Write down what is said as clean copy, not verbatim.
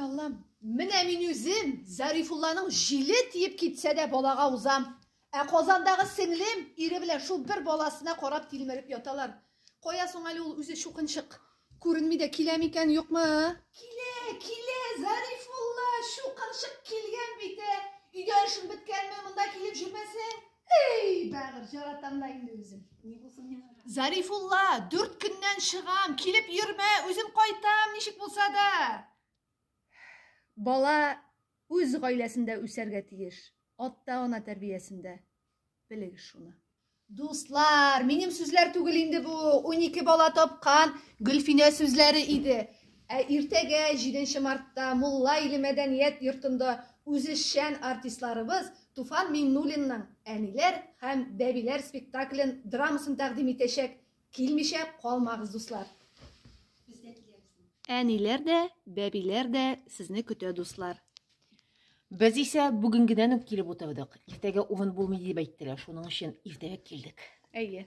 Аллам, менә мин үзем Зарифулланың җиле тиеп китсә дә балага узам. Ә Казандагы сеңлем ире белән шул бер баласына карап тилмереп яталар. Кая соң әле ул үзе чукынчык? Күренми дә килә микән, юкмы? Килә, килә, Зарифулла, чукынчык килгән бит, ә. Өйдә эшең беткәнме, монда килеп җөрмәсәң? Эй, бәгырь, жаратам да инде үзем. Ни булсын миңа? Зарифулла, дүрт көннән чыгам, килеп йөрмә, үзем кайтам, ничек булса да. Бала үз гаиләсендә үсәргә тиеш, ата-ана тәрбиясендә. Белегез шуны. Дуслар, минем сүзләр түгел инде бу, 12 бала тапкан Гөлфинә сүзләре иде. Ә иртәгә, 7 мартта, Мулла Иле мәдәният йортында үзешчән артистларыбыз Туфан Миңнуллинның Әниләр һәм бәбиләр спектаклен, драмасын тәкъдим итәчәк. Килмичә калмагыз, дуслар. Без дә киләбез. Әниләр дә, бәбиләр дә сезне көтә, дуслар. Без исә бүгенгедән үк килеп утырдык. Иртәгә урын булмый дип әйттеләр, шуның өчен иртәрәк килдек. Әйе.